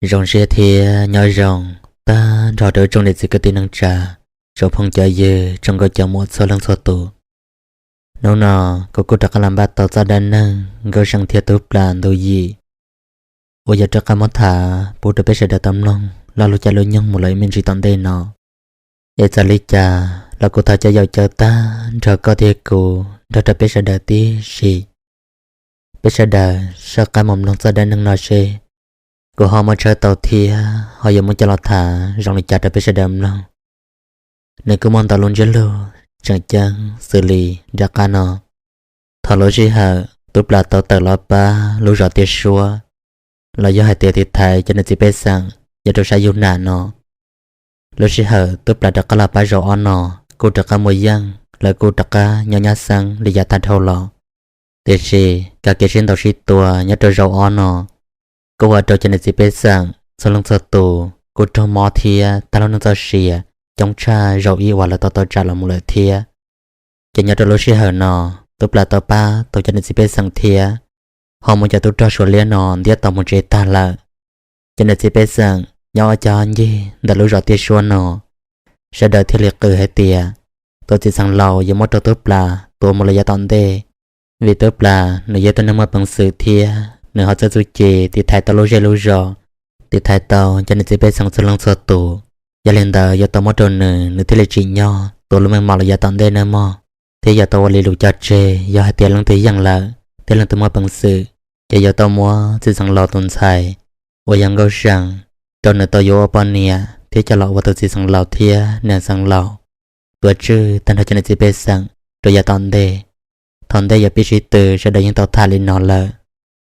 Zoo siab thiab nyob zoo tag nrho rau tsoom niam txiv kwv tij neej tsa, tsoom phooj cov ywg, tsoom nkauj cov muam txhua leej txhua tus. Hnub no kuv kuj rov qab los npaj tau txoj dab neeg Nkauj Seej thiab Tub Plas ntu yim uas yuav rov qab muab tham pub rau peb sawv daws tau mloog lo lus caij lub nyoog mus lawm ib me ntsis tom ntej no. Es txawm li cas los kuv thov caw yaum caw tag nrho koj thiab kuv nrog rau peb sawv daws tib si. Peb sawv daws soj qab mus mloog txoj dab neeg no seb kuv ho muab tshawb tau thiab ho yuav muab coj los tham zoo li cas rau peb sawv daws mloog. Nws kuj muaj ntau lub ntsiab lus tseem ceeb xws li nram qab no. Thaum lub sij hawm Tub Plas tau tawm los pab lub zos Tiaj Suab, los yog hais tias tiv thaiv cov niam txiv pej xeem nyob rau sab Yug Nam no, lub sij hawm Tub Plas rov qab los pab zos ob no kuj rov qab muaj yeej, lawv kuj rov qab nyob nyab xeeb li yav tag dhau los. Tiam sis kev sib ntaus sib tua nyob rau zos ob no kuj ua rau cov niam txiv pej xeem txhua leej txhua tus kuj raug mob thiab tag lub neej txoj sia coob tshaj zaum ib uas lawv tau tau tsam los mus lawm thiab. Ces nyob rau lub sij hawm no, Tub Plas tau pab tau cov niam txiv pej xeem thiab ho muab cov tub rog Suav liab no ntiab tau mus tsev tag lawm. Cov niam txiv pej xeem nyob ob cag ncig ntawm lub zos Tiaj Suab no, sawv daws thiaj li qw hais tias tus txiv xeev laus yuav muab rau Tub Plas tua mus lawm yav tom ntej, vim Tub Plas nws yog tus neeg muaj peev xwm thiab nws ho txawj txuj ci tiv thaiv tau lub zej lub zos, tiv thaiv tau cov niam txiv pej xeem txhua leej txhua tus. Yog li ntawd yuav tau muab rau nws, nws thiaj li tsim nyog tua lub meej mom lawm yav tom ntej nawb mog, thiab yuav tau ua li lus cog tseg yog hais tias leej twg yeej lawm thiab leej twg muaj peev xwm, ces yuav tau muab txiv xeev laus tus ntxhais uas yog Nkauj Seej rau nws tau yuav ua poj niam thiab coj los ua tus txiv xeev laus thiab niam xeev laus, tuav tswj tag nrho cov niam txiv pej xeem rau yav tom ntej. Thaum ntej yuav pib sib tw sawv daws yeej tau tham li no lawm,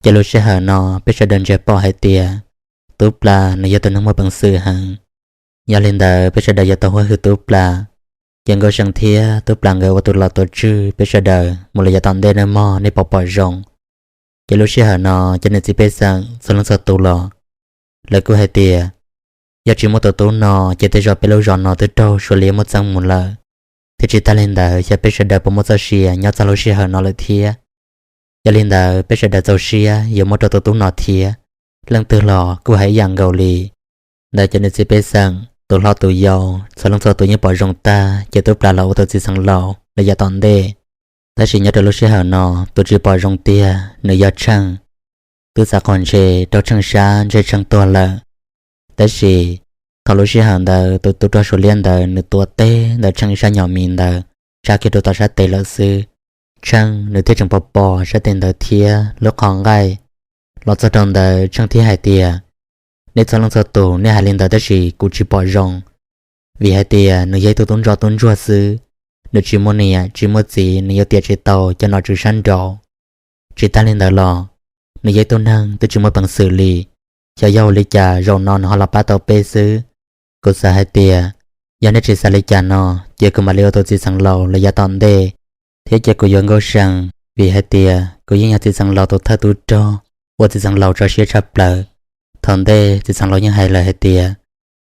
ces lub sij hawm no peb sawv daws ntsia pom hais tias Tub Plas nws yog tus neeg muaj peev xwm heev. Yog li ntawd peb sawv daws yuav tau huab hwm Tub Plas, ces Nkauj Seej thiab Tub Plas nkawd ua tus los tuav tswj peb sawv daws mus lawm yav tom ntej nawb mog, nej pom pom zoo. Ces lub sij hawm no cov niam txiv pej xeem txhua leej txhua tus los lawv kuj hais tias yog tsis muaj tus tub no ces tej zaum peb lub zos no twb raug Suav liab muab txeeb mus lawm, thiab tsis tag li ntawd xyov peb sawv daws puas muaj txoj sia nyob txog lub sij hawm no lawm thiab. Yog li ntawd peb sawv daws txaus siab yuav muab rau tus tub no thiab. Leej twg los kuj hais ib yam nkaus li. Ntawm cov niam txiv pej xeem tus hlob tus yau txhua leej txhua tus yeej pom zoo tag ces Tub Plas los ua tus txiv xeev laus lawm yav tom ntej. Tab sis nyob rau lub sij hawm no tus tsis pom zoo tiag nws yog Tsheej. Twb xav qhov ntshe raug Tsheej sab ntshe Tsheej tuag lawm. Tab sis thaum lub sij hawm ntawd tus tub rog Suav liab ntawd nws tua teb ntawm Tsheej ib sab nyom mis ntawd tsa kiag rau tom sab tes lawm xwb. Tsheej nws thiaj tseem pom pom sab tes ntawd thiab lub qhov nqaij. Los txog rau ntawd Tsheej thiaj hais tias, nej txhua leej txhua tus nej hais li ntawd tab sis kuv tsis pom zoo, vim hais tias nws yog ib tug tub ntsuag tub ntsuag xwb, nws tsis muaj niam tsis muaj txiv, nws yuav tiam tsis tau cov nom tswv sab nraud. Tsis tag li ntawd los nws yog ib tug neeg twb tsis muaj peev xwm li. Xyov yog ua li cas zaum no nws ho los pab tau peb xwb. Kuv xav hais tias yog nej tsis xav li cas no ces kuv mam li ua tus txiv xeev laus lawm yav tom ntej, thiab cia kuv yuav Nkauj Seej, vim hais tias kuv yeej yog txiv xeev laus tus thawj tub rog uas txiv xeev laus tso siab tshaj plaws. Thaum ntej txiv xeev laus yeej hais lawm hais tias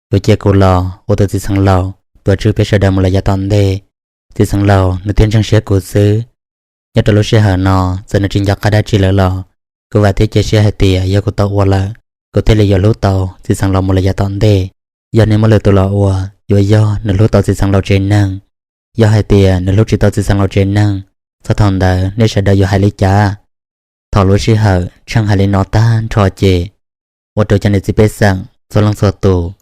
kuv cia kuv los ua tus txiv xeev laus tuav tswj peb sawv daws mus lawm yav tom ntej, txiv xeev laus nws thiaj ntseeg siab kuv xwb. Nyob rau lub sij hawm no txawm nws tsis nco qab dab tsi lawm los kuv vam thiab cia siab hais tias yog kuv tau ua lawm, kuv thiaj li yuav hlub tau txiv xeev laus mus lawm yav tom ntej. Yog nej muaj lwm tus los ua, yuav yog nws hlub tau txiv xeev laus tsev neeg. Yog hais tias nws hlub tsis tau txiv xeev laus tsev neeg, txog thaum ntawd nej sawv daws yuav hais li cas? Thaum lub sij hawm Tsheej hais li no tag nrho ces ua rau cov niam txiv pej xeem txhua leej txhua tus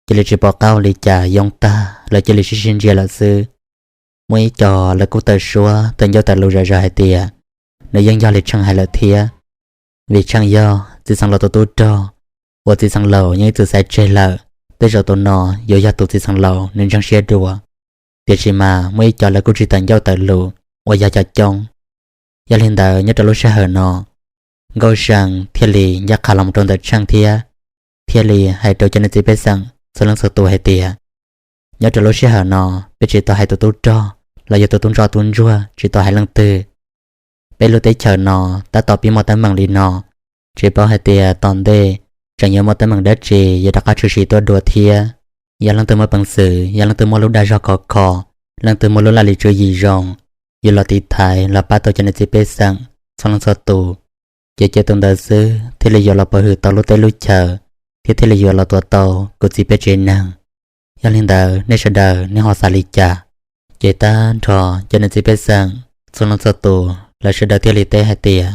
cia li tsis pom qab ua li cas, yoo tag lawv cia li sib sib ntsia lawm xwb. Muaj ib co lawv kuj tawm suab tawm ncauj tawm lus zom zaws hais tias nws yeej yog li Tsheej hais lawm thiab. Vim Tsheej yog txiv xeev laus tus tub rog uas txiv xeev laus yeej ib txwm xaiv tseg lawm, tej zaum tus no yuav yog tus txiv xeev laus nws ntseeg siab dua. Tiam sis mas muaj ib co lawv kuj tsis tawm ncauj tawm lus uas yog cov coob. Yog li ntawd nyob rau lub sij hawm no Nkauj Seej thiaj li ncaj qha los mus rau ntawm Tsheej thiab thiaj li hais rau cov niam txiv pej xeem txhua leej txhua tus hais tias, nyob rau lub sij hawm no peb tsis tau hais tus tub rog los yog tus tub ntsoj tub ntsuag, tsis tau hais leej twg. Peb lub teb chaws no tab tom pib muaj teeb meem li no, tsis paub hais tias tom ntej tseem yuav muaj teeb meem dab tsi yuav rov qab tshwm sim tuaj dua thiab. Yog leej twg muaj peev xwm, yog leej twg muaj lub dag zog khov kho, leej twg muaj lub laj lim tswv yim zoo, yuav los tiv thaiv los pab tau cov niam txiv pej xeem txhua leej txhua tus, ces cia tus ntawd xwb thiaj li yuav los pov hwm tau lub teb lub chaws, thiab thiaj li yuav los tua tau kuv txiv peb tsev neeg. Yog li ntawd nej sawv daws nej ho xav li cas? Ces tag nrho cov niam txiv pej xeem txhua leej txhua tus lawv sawv daws thiaj li teb hais tias,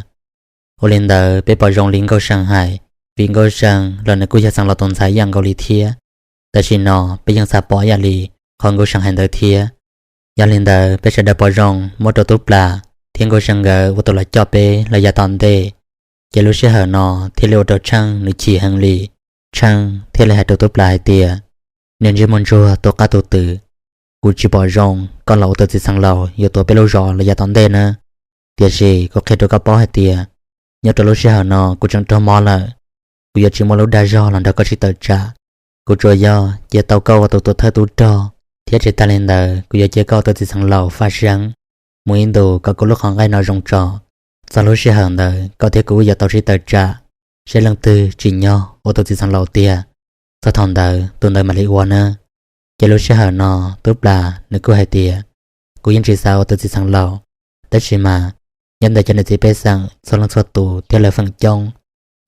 ua li ntawd peb pom zoo li Nkauj See hais, vim Nkauj See los nws kuj yog Xeev Laus tus ntxhais ib yam nkaus li thiab. Tam sim no peb yeej xav pom ib yam li qhov Nkauj See hais ntawd thiab. Yog li ntawd peb sawv daws pom zoo muab rau Tub Plas thiab Nkauj See nkawd ua tus los coj peb los yav tom ntej. Ces lub sij hawm no thiaj li ua rau Tsheej nws chim heev li. Tsheej thiaj li hais rau Tub Plas hais tias, niag ntsej muag ntsuag tus qab tus twm, kuv tsis pom zoo koj los ua tus txiv Xeev Laus yuav tuav peb lub zos los yav tom ntej na. Tiam sis kuv qhia rau koj paub hais tias, nyob rau lub sij hawm no kuv tseem raug mob lawm, kuv yuav tsis muaj lub dag zog los nrog koj sib tawm tsam. Kuv tsuas yog cia tau koj ua tus tuam thawj tub rog, thiab tsis tag li ntawd kuv yuav cia koj ua tus txiv Xeev Laus faj seeb mus ib ntus kom kuv lub qhov nqaij no zoo tso. Txog lub sij hawm ntawd koj thiab kuv yuav tau sib tawm tsam, seb leej twg tsim nyog ua tus txiv Xeev Laus tiag. Txog thaum ntawd tus ntawd mam li ua na. Ces lub sij hawm no Tub Plas nws kuj hais tias, kuv yeej tsis xav ua tus txiv Xeev Laus, tab sis mas nyob ntawm cov niam txiv pej xeem txhua leej txhua tus thiab lawv feem coob,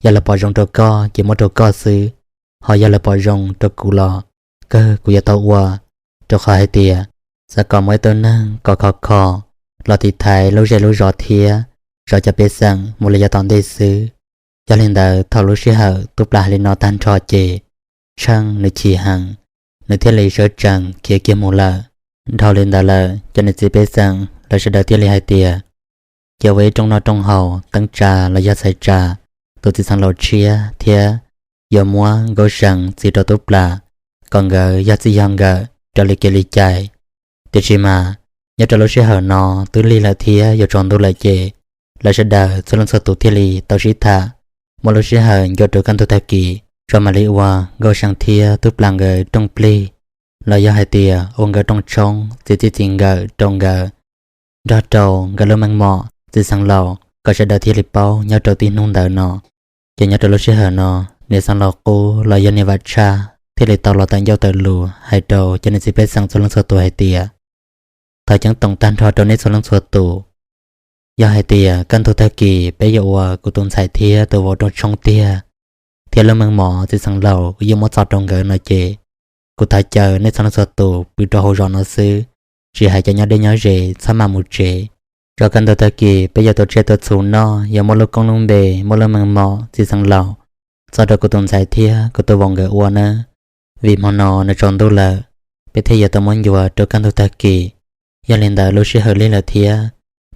yog lawv pom zoo rau koj ces muab rau koj xwb, ho yog lawv pom zoo rau kuv los kawg kuv yuav tau ua, rau qhov hais tias xav kom muaj ib tug neeg kom khov kho los tiv thaiv lub zej lub zos thiab zov cov pej xeem mus li yav tom ntej xwb. Yog li ntawd thaum lub sij hawm Tub Plas hais li no tag nrho ces Tsheej nws chim heev, nws thiaj li sawv tsees khiav kiag mus lawm. Dhau li ntawd lawm cov niam txiv pej xeem lawv sawv daws thiaj li hais tias, cia ua ib rooj noj rooj haus teeb tsa los yog xaiv tsa tus txiv Xeev Laus tshiab thiab yuav muab Nkauj See txis rau Tub Plas kom nkawd yog txij yog nkawm raws li kev li cai. Tiam sis mas nyob rau lub sij hawm no twb lig lawm thiab yuav tsaus ntuj lawm ces lawv sawv daws txhua leej txhua tus thiaj li tau sib tham, muaj lub sij hawm ncua rau kaj ntug tag kis tso mam li ua Nkauj See thiab Tub Plas nkawd rooj plig, los yog hais tias ua nkawd rooj tshoob txiv txij txiv nkawm rau nkawd, nrog rau nkawd lub meej mom txiv Xeev Laus kom sawv daws thiaj li paub nyob rau tib hnub ntawd no. Ces nyob rau lub sij hawm no niam Xeev Laus qub los yog niam Vam Tshaj thiaj li tau los tawm ncauj tawm lus hais rau cov niam txiv pej xeem txhua leej txhua tus hais tias, thov ceeb toom tag nrho rau nej txhua leej txhua tus, yog hais tias kaj ntug tag kis peb yuav ua kuv tus ntxhais thiab tus vauv rooj tshoob tiag, thiab lub meej mom txiv Xeev Laus kuv yuav muab txo rau nkawd no ces, kuv thov caw nej txhua leej txhua tus pw rau hauv zos no xwb, tsis hais cov nyob deb nyob ze txhob maj mus tsev. Tso kaj ntug tag kis peb yuav tua tsiaj tua txhu noj, yuav muab lub koob lub npe, muab lub meej mom txiv Xeev Laus txo rau kuv tus ntxhais thiab kuv tus vauv nkawd ua nawb. Vim hmo no nws tsaus ntuj lawm, peb thiaj yuav tau muab ncua rau kaj ntug tag kis. Yog li ntawd lub sij hawm lig lawm thiab,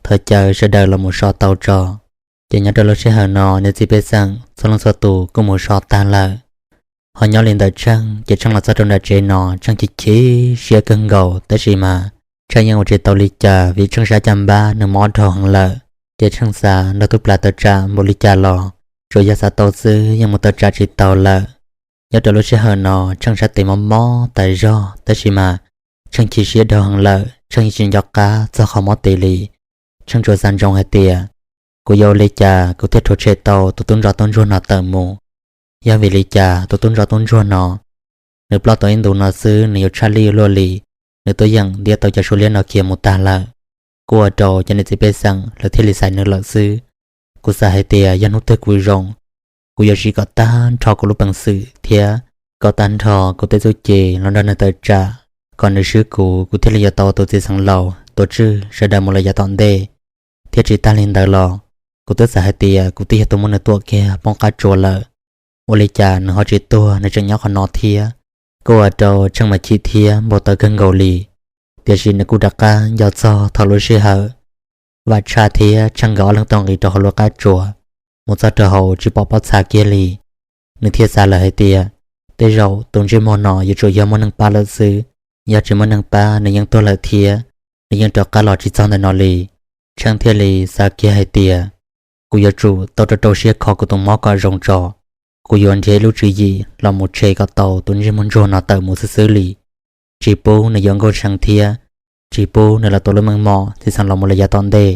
thov caw sawv daws los mus so tau tso. Ces nyob rau lub sij hawm no niam txiv pej xeem txhua leej txhua tus kuj mus so tag lawm. Ho nyob li ntawm Tsheej ces Tsheej los txog rau nram tsev no Tsheej chim chim siab kawg nkaus, tab sis mas Tsheej yeej ua tsis tau li cas vim Tsheej sab caj npab nws mob dhau heev lawm. Ces Tsheej xav nrog Tub Plas tawm tsam npaum li cas los tsuas yog xav tau xwb yeej mus tawm tsam tsis tau lawm. Nyob rau lub sij hawm no Tsheej sab tes mob mob tas zog, tab sis mas Tsheej chim siab dhau heev lawm, Tsheej yeej tsis nco qab txog qhov mob tes li. Tsheej tsuas xav ntsoov hais tias, kuv yuav ua li cas kuv thiaj rhuav tshem tau tus tub ntsuag tub ntsuag no tawm mus? Yog vim li cas tus tub ntsuag tub ntsuag no, nws ploj tau ib ntus no xwb nws yuav tshaj lij luaj li, nws twb yeem ntiab tau cov suab liab no khiav mus tag lawm. Kuj ua rau cov niam txiv pej xeem lawv thiaj li xaiv nws lawm xwb. Kuv xav hais tias yog hnub twg kuv zoo, kuv yuav siv kom tag nrho kuv lub peev xwm thiab kom tag nrho kuv tej txuj ci los nrog nws tawm tsam, kom nws swb kuv, kuv thiaj li yuav tau tus txiv xeev laus tuav tswj sawv daws mus lawm yav tom ntej. Thiab tsis tag li ntawd los, kuv twb xav hais tias kuv twb yog tus muab nws tuam kiag poob qab tsuas lawm, ua li cas nws ho tsis tuag, nws tseem nyob qhov no thiab. Kuj ua rau Tsheej mas chim thiab npau taws kawg nkaus li. Tiam sis nws kuj rov qab nco txog thaum lub sij hawm Vam Tshaj thiab Tsheej nkawd ob leeg tau nqis rau hauv lub qab tsuas, mus txog rau hauv tsis pom pob txha kiag li. Nws thiaj xav lawm hais tias, tej zaum tus ntsej muag no yuav tsum yog muaj neeg pab lawm xwb. Yog tsis muaj neeg pab nws yeej tuag lawm thiab, nws yeej rov qab los tsis txog ntawm no li. Tsheej thiaj li xav kiag hais tias, kuv yuav tsum tau rau rau siab kho kuv tus mob kom zoo tso. Kuv yuav nrhiav ib lub tswv yim los mus tshem kom tau tus ntsej muag ntsuag no tawm mus xwb xwb li. Tsis pub nws yuav Nkauj See thiab tsis pub nws los tuav lub meej mom txiv xeev laus mus lawm yav tom ntej.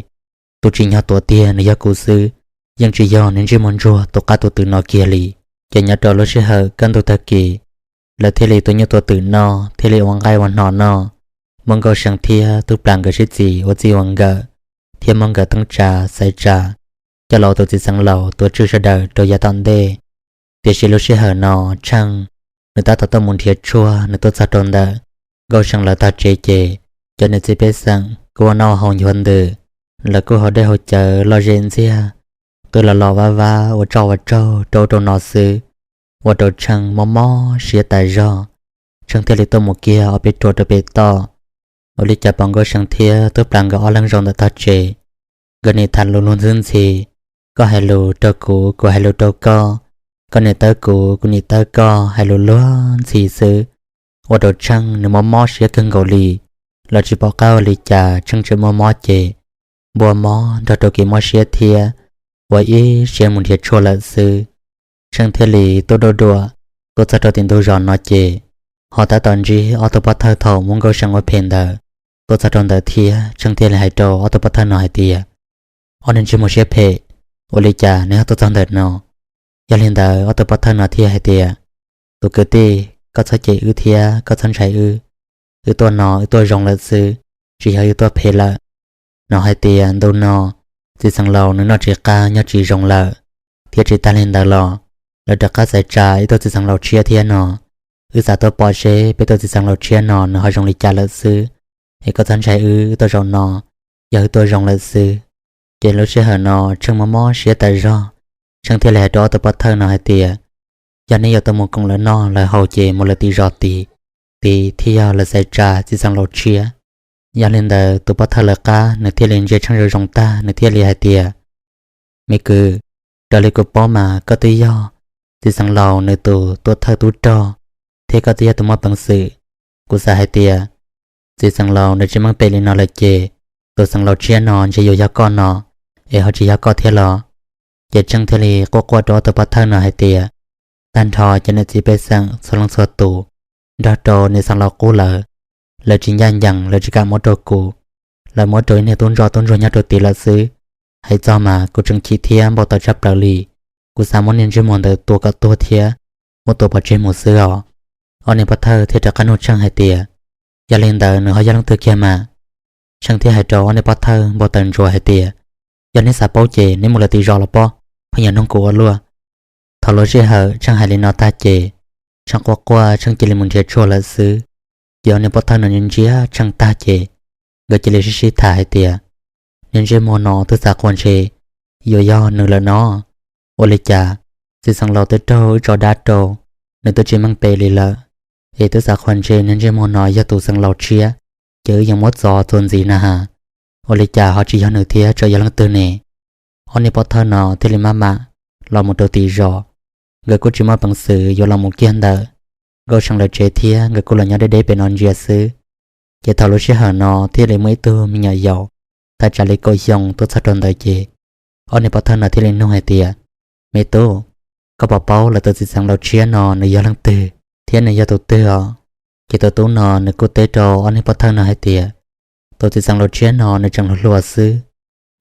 Tus tsim nyog tuav tiag nws yog kuv xwb, yeej tsis yog nws ntsej muag ntsuag tus qab tus twm no kiag li. Ces nyob rau lub sij hawm kaj ntug tag kis, lawv thiaj li tua nyuj tua twm noj, thiaj li ua nqaij ua hno noj, muab Nkauj See thiab Tub Plas nkawd sib txis ua txij ua nkawm, thiab muab nkawd teeb tsa xaiv tsa, coj los ua tus txiv xeev laus tuav tswj sawv daws rau yav tom ntej. Tiam sis lub sij hawm no Tsheej nws tab tom tuaj mus nrhiav tshuaj, nws tuaj txog rau ntawm Nkauj See lawv tog tsev ces cov niam txiv pej xeem kuj ua noj haus nchuav ntws, lawv kuj haus dej haus cawv lom zem ntxiag, qw los los vaj vab ua tsoj ua tsaug rau ub rau no xwb, ua rau Tsheej mob mob siab tas zog. Tsheej thiaj li tuaj mus kiag ob peb ruam rau pem toj. Ua li cas pom Nkauj See thiab Tub Plas nkawd ob leeg zaum ntawm tog tsev, nkawd nim tham lus luag ntxhi ntxhi, koj hais lus rau kuv, kuv hais lus rau koj, koj nim tawb kuv, kuv nim tawb koj, hais lus luag ntxhi xwb, ua rau Tsheej nws mob mob siab kawg nkaus li. Los tsis pom qab ua li cas, Tsheej tseem mob mob ces npua mob nrog rau kev mob siab thiab, ua ib siab mus nrhiav tshuaj lawm xwb. Tsheej thiaj li tuaj duaj duam, tuaj txog rau tim ntug zos no ces ho tab tom ntsib ob tug pov thawj thaum muab Nkauj See ua phem ntawd tuaj txog rau ntawd thiab. Tsheej thiaj li hais rau ob tug pov thawj no hais tias, ob niag ntsej muag siab phem, ua li cas neb ho tuaj txog ntawm no? Yog li ntawd ob tug pov thawj no thiaj hais tias, tus kwv tij, koj txhob cem wb thiab koj txhob ntshai wb. Wb tuaj no wb tuaj zoo lawm xwb, tsis yog wb tuaj phem lawm. No hais tias ntu no txiv xeev laus nws noj tsis qab nyob tsis zoo lawm, thiab tsis tag li ntawd los lawv rov qab xaiv tsa ib tug txiv xeev laus tshiab thiab no. Wb xav tuaj pom seb peb tus txiv xeev laus tshiab no nws ho zoo li cas lawm xwb. Es koj txhob ntshai wb, wb tuaj zaum no yog wb tuaj zoo lawm xwb. Ces lub sij hawm no Tsheej mob mob siab tas zog, Tsheej thiaj li hais rau ob tug pov thawj no hais tias, yog neb yuav tuaj mus koom lawv noj lawv haus ces mus lawv tim zos tid, tid thiaj yog lawv xaiv tsa txiv xeev laus tshiab. Yog li ntawd tus pov thawj lawv qab nws thiaj li ntsia Tsheej zoo zoo tag, nws thiaj li hais tias, me kwv, raws li kuv paub mas koj twb yog txiv xeev laus nws tus tuam thawj tub rog, thiab koj twb yog tus muaj peev xwm. Kuv xav hais tias txiv xeev laus nws tsis meej pem li no lawm ces tus xeev laus tshiab no ntshe yuav yog koj no, es ho tsis yog koj thiab los? Ces Tsheej thiaj li quaj quaj rau ob tug pov thawj no hais tias, tag nrho cov niam txiv pej xeem txhua leej txhua tus nrog rau niam xeev laus qub lawm, lawv tsis ncaj ncees, lawv tsis kam muab rau kuv, lawv muab rau ib niag tub ntsoj tub ntsuag nyob rau tid lawm xwb. Hais txog mas kuv tseem chim thiab npau taws tshaj plaws li. Kuv xav muab niag ntsej muag ntawd tua kom tuag thiab muab tua pov tseg mus xwb os. Ob niag pov thawj thiaj rov qab nug Tsheej hais tias, yog li ntawd nws ho yog leej twg kiag mas? Tsheej thiaj hais rau ob niag pov thawj npau taws ntsuav hais tias, yog neb xav paub ces neb mus lawv tim zos los pob, pheej yuav nug kuv ua luaj. Thaum lub sij hawm Tsheej hais li no tag ces Tsheej quaj quaj, Tsheej cia li mus nrhiav tshuaj lawm xwb. Ces ob niag pov thawj no ntsia Tsheej tag ces nkawd cia li sib sib tham hais tias, niag ntsej muag no twb xav qhuas ntshe yuav yog nws lawm no. Ua li cas txiv xeev laus twb raug wb tso dab rau, nws twb tsis meej pem li lawm, es twb xav qhuas ntshe niag ntsej muag no yog tus xeev laus tshiab, ces wb yeej muab txov txuas ntxiv na has. Ua li cas ho tsis yog nws thiab, tsam yog leej twg ne? Ob niag pov thawj no thiaj li maj mam los mus rau tim zos. Nkawd kuj tsis muaj peev xwm yuav los mus kiag ntawm Nkauj See lawv tsev thiab, nkawd kuj los nyob deb deb pem no ntsia xwb. Ces thaum lub sij hawm no thiaj li muaj ib tug me nyuam yaus thaj tsam li kaum xyoo tuaj txog rau ntawd ces ob niag pov thawj no thiaj li nug hais tias, me tub, koj puas paub lawv tus txiv xeev laus tshiab no nws yog leej twg thiab nws yog tus twg os? Ces tus tub no nws kuj teb rau ob niag pov thawj no hais tias, tus txiv xeev laus tshiab no nws tseem hluas hluas xwb,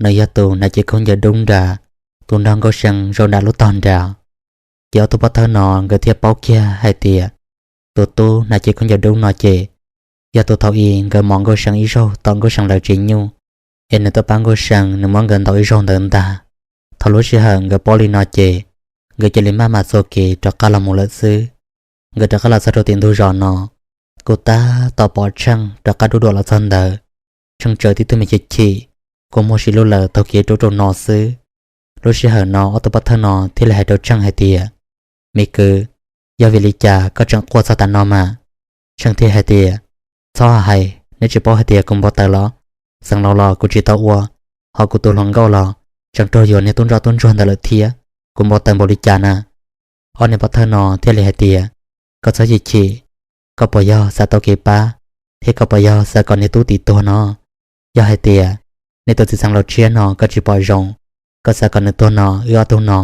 nws yog tus hnav cev khaub ncaws dub nrad, tus nrog Nkauj See zaum nram lub tog nrad. Ces ob tug pov thawj no nkawd thiaj paub kiag hais tias, tus tub hnav cev khaub ncaws dub no ces yog tus thaum ub nkawd mos Nkauj See ib zaug tom Nkauj See lawv tsev nyuj, es nws tuaj pab Nkauj See nws muab nkawd ntaus ib zaug ntawd ntag. Thaum lub sij hawm nkawd paub li no ces nkawd cia li maj mam txua kev rov qab los mus lawm xwb. Nkawd rov qab los txog rau tim ntug zos no, kuj tab tom pom Tsheej rov qab duj duam los txog ntawd. Tsheej tsawv tib tug me chim chim, kua muag si lub lawm taug kev rau rau no xwb. Lub sij hawm no ob tug pov thawj no thiaj li hais rau Tsheej hais tias, me kwv, yog vim li cas koj tseem quaj txog tav no mas? Tsheej thiaj hais tias, txhob hais, neb tsis paub hais tias kuv npau taws los? Xeev laus los kuv tsis tau ua, ho kuv tus hluas nkauj los tseem raug yuav niag tub ntsoj tub ntsuag ntawd lawm thiab, kuv npau taws npaum li cas na? Ob niag pov thawj no thiaj li hais tias, koj txhob chim chim, koj puas yog xav tau kev pab, thiab koj puas yog xav kom niag tub tim tuag no? Yog hais tias nej tus txiv xeev laus tshiab no koj tsis pom zoo, koj xav kom nws tuag no wb ob tug no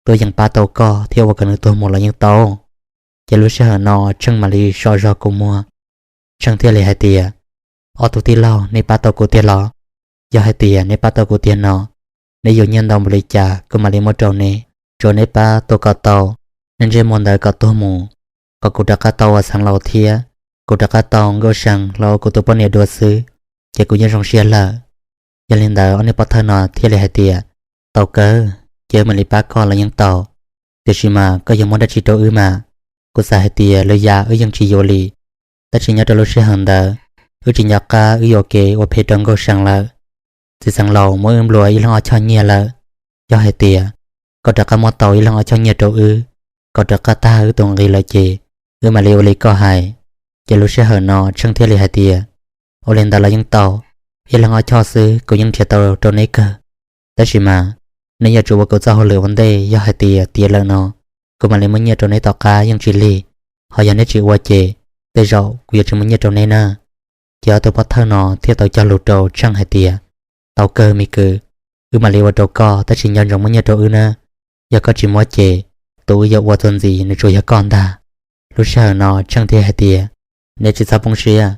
tuaj yeem pab tau koj thiab ua kom nws tuag mus los yeej tau. Ces lub sij hawm no Tsheej mam li so zog kua muag, Tsheej thiaj li hais tias, ob tug tij laug, nej pab tau kuv tiag los? Yog hais tias nej pab tau kuv tiag no, neb yuav nyiaj ntau npaum li cas kuv mam li muab rau neb. Tsuav neb pab tua kom tau niag ntsej muag ntawd kom tuag mus, kom kuv rov qab tau ua xeev laus thiab kuv rov qab tau Nkauj See los ua kuv tus poj niam dua xwb, ces kuv yeej zoo siab lawm. Yog li ntawd ob niag pov thawj no thiaj li hais tias, tau kawg, ces wb mam li pab koj los yeej tau. Tiam sis mas koj yog muab dab tsi rau wb mas, kuv xav hais tias lwm yam wb yeej tsis yuav li. Tab sis nyob rau lub sij hawm ntawd, wb tsis nco qab wb yuam kev ua phem rau Nkauj See lawm. Txiv xeev laus muab wb nplua ib leeg ob choj nyiaj lawm. Yog hais tias koj rov qab muab tau ib leeg ob choj nyiaj rau wb, kom rov qab tag wb tus nqi lawm ces wb mam li ua li koj hais. Ces lub sij hawm no Tsheej thiaj li hais tias, ua li ntawd los yeej tau, ib leeg ob choj xwb kuv yeej nrhiav tau rau neb kawg. Tab sis mas neb yuav tsum ua kuv txoj hauj lwm ua ntej, yog hais tias tiav lawm no, kuv mam li muab nyiaj rau neb tom qab yeej tsis lig. Ho yog neb tsis ua ces tej zaum kuv yuav tsis muab nyiaj rau neb na. Ces ob tug pov thawj no thiaj tau cog lus rau Tsheej hais tias, tau kawg me kwv, wb mam li ua rau koj, tab sis nco ntsoov muab nyiaj rau wb na. Yog koj tsis muab ces tus wb yuav ua txuas ntxiv nws tsuas yog koj ntag. Lub sij hawm no Tsheej thiaj hais tias, neb tsis txhob poob siab,